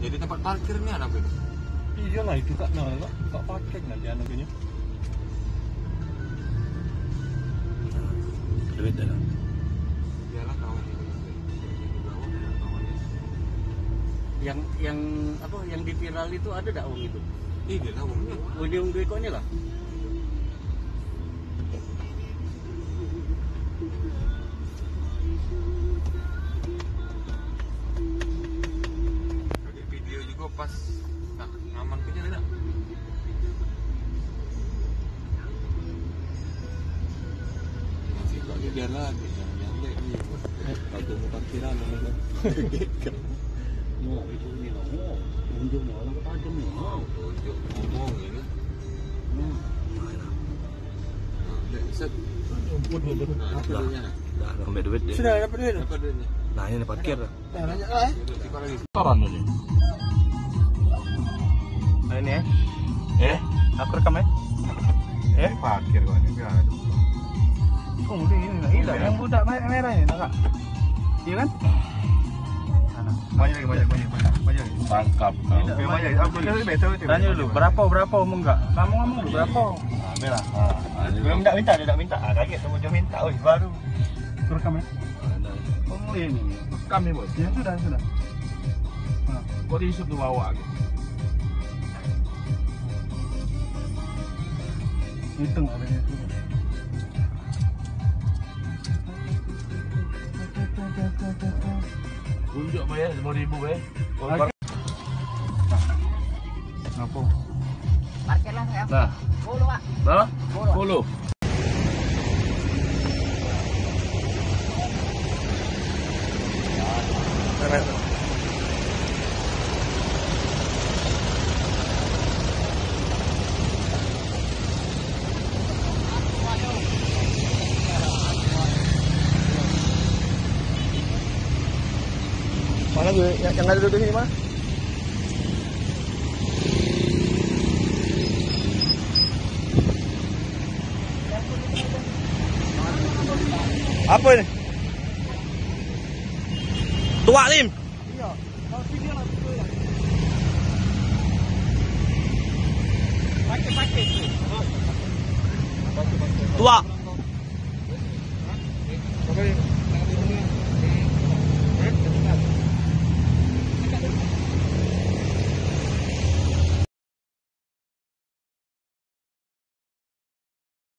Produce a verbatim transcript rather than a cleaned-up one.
Jadi tempat parkir ni anak itu. Iyalah, itu tak, nah, tak, tak parkir nanti anak ini. Duit dah. Iyalah, kawan itu. Yang, yang apa, yang di viral itu ada dak wong itu? Ih, dia lah wongnya. Oh, dia wong duit kok ni lah. Video juga pas nak ngaman ke jalan dak? Masih kok ni biar lah, kita nyampe ni. Kagak mau parkiran, mana kan? Mau itu ni lah, mau. Tunjuk ni, orang tajam ni, mau. Tunjuk ngomong ini. Hmm. Nah, set. Rumput ni, Bro. Nah, apa duitnya? Dah, dah ambil duit dia. Sudah dapat duit tu? Dapat duitnya. Nah, ini parkir dah. Dah, lanjut lah, eh. Setoran dulu. Nah, ini, eh. Eh? Aku rekam, eh. Eh? Ini parkir kau ni, biar ada. Oh, dia ini lah. Hilang. Yang budak merah, merah ni, nampak? Iya kan? Sana. Banyak lagi, banyak, banyak, banyak, banyak lagi. Tangkap kau. Tidak, banyak lagi. Aku cari betul tu. Tanya dulu, berapa, berapa umur enggak? Kamu ngomong dulu, berapa? Ah, merah. Ah, dia minta, minta, dia tak minta. Ah, kaget tu, dia minta. Oi, baru. Rekam, eh. Ada. Oh, ini. Rekam ni, Bos. Ya, sudah, sudah. Nah. Kau di YouTube tu bawa ke? Hitung adanya tu. Tunjuk bayar lima ribu, eh. Lagi. Kenapa? Parkir lah, ya. Nah. Sepuluh, Pak. Berapa? Sepuluh. Sepuluh. Mana tu? Yang, yang ada duduk sini, mana? Apa ni? Tuak, Lim. Tuak.